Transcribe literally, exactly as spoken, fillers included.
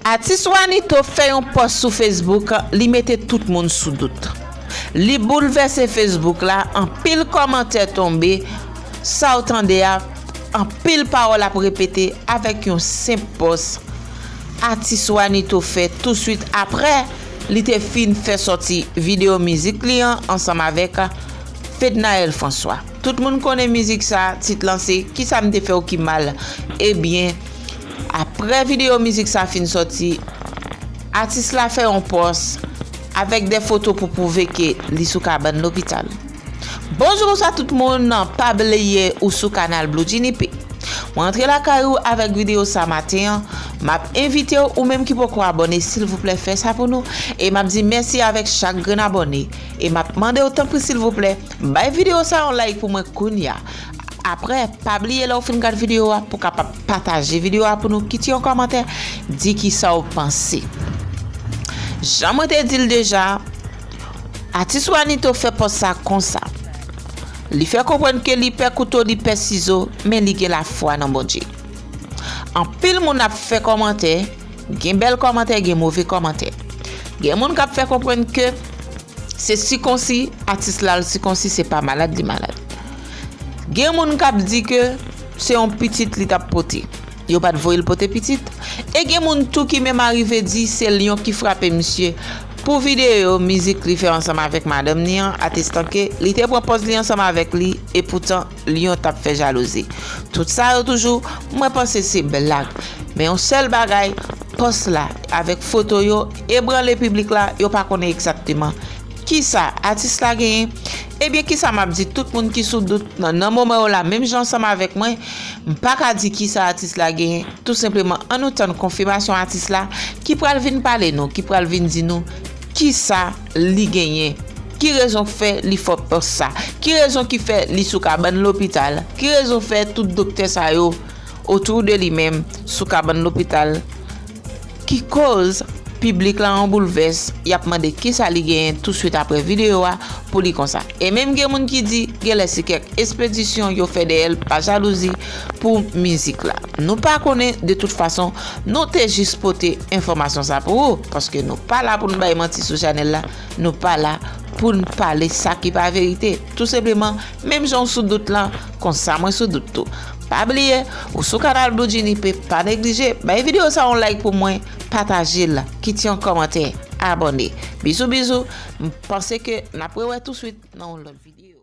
Atis Wanito fè yon pòs sou Facebook, li mete tout moun sou dout. Li boulvèse Facebook la, anpil kòmantè tonbe, sa w tande a, anpil pawòl ap repete avèk yon senp pòs atis Wanito fè touswit aprè li te fin fè sòti videyo mizik li an ansanm avèk Fednaelle François. Tout moun konnen mizik sa, tit lan se Kisa m te fè w ki mal? Ebyen, aprè videyo mizik sa fin sòti, atis la fè yon pòs avèk de foto pou pwouve ke li sou kabann lopital. Bonjou, bonswa tout moun, pa bliye ou sou kanal Blue Jinipe. Mwen antre lakay ou avèk videyo sa maten an. M ap envite w, ou menm ki poko abòne, silvouplè fè sa pou nou. E m ap di mèsi avèk chak grenn abòne. E m ap mande w, tanpri silvouplè, bay videyo sa yon like pou mwen kounye a. Aprè, pa bliye lè w fin gad videyo a, pou w kapab pataje videyo a pou nou, kite yon kòmantè, di kisa w panse. Jan mwen te di l deja, atis Wanito fè pòs sa konsa. Li fè konprann ke li pè kouto, li pè sizo, men li gen lafwa nan Bondye. Anpil moun ap fè kòmantè, gen bèl kòmantè, gen move kòmantè. Gen moun k ap fè konprann ke se sikonsi, atis la l sikonsi, se pa malad li malad. Gen moun k ap di ke se yon pitit li t ap pote. Yo pa t voye l pote pitit. E gen moun tou ki menm arive di se lyon ki frape misye pou videyo mizik li fè ansanm avèk madanm ni an, atestan ke li te pran pòz li ansanm avèk li, epoutan lyon t ap fè jalouzi. Tout sa yo toujou, mwen panse se blag. Men yon sèl bagay, pòs la, avèk foto yo, ebranle piblik la, yo pa konnen egzakteman kisa atis la genyen. Ebyen, kisa m ap di tout moun ki sou dout nan, nan moman yo la, menm jan ansanm avèk mwen, m pa ka di kisa atis la genyen. Tou senpleman, ann nou tann konfimasyon atis la ki pral vin pale nou, ki pral vin di nou kisa li genyen, ki rezon k fè li fè pòs sa, ki rezon ki fè li sou kabann lopital, ki rezon fè tout doktè sa yo otou de li menm sou kabann lopital, ki koz piblik la an boulvès, y ap mande kisa li genyen touswit aprè videyo a pou li konsa. E menm gen moun ki di, genlè se kèk espedisyon yo fè dèyè l pa jalouzi pou mizik la. Nou pa konnen, de tout fason, nou te jis pote enfòmasyon sa pou ou, paske nou pa la pou n bay manti sou chanèl la, nou pa la pou n pale sa ki pa verite. Tou senpleman, menm jan w sou dout lan, konsa mwen sou dout tou. Pa bliye, ou sou kanal Blue Jinipe, pa neglije, bay videyo sa yon like pou mwen, pataje l, kite yon kòmantè, abòne. Bizou, bizou, m panse ke n ap rewè touswit nan yon lòt videyo.